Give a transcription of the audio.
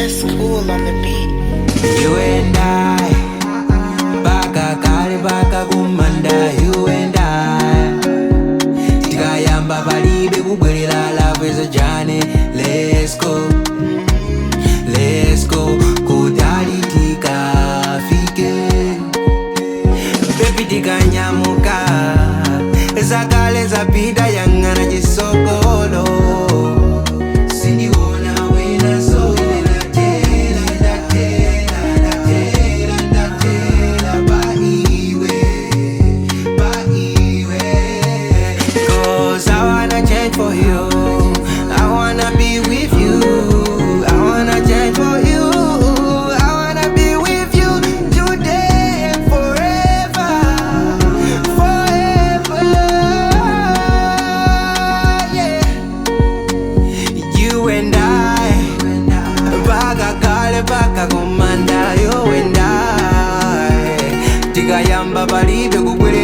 S Cool on the beat. You and I, paka kale paka kumanda. You and I, tikayamba palibe kubwerera. Love is a journey. Let's go, let's go, kutali tikafike. Baby, tikanyamuka, zakale zapita, yang'ana chisogolo. Sindiona wina, so ine ndatela, ndatela, ndatela, ndatela pa iwe, pa iwe. 'Cause I wanna change for you. I wanna be with you. I wanna change for you. I wanna be with you today and forever. Forever. Yeah. You and I. Paka kale paka kumanda. You and I. Tikayamba palibe kubwerera.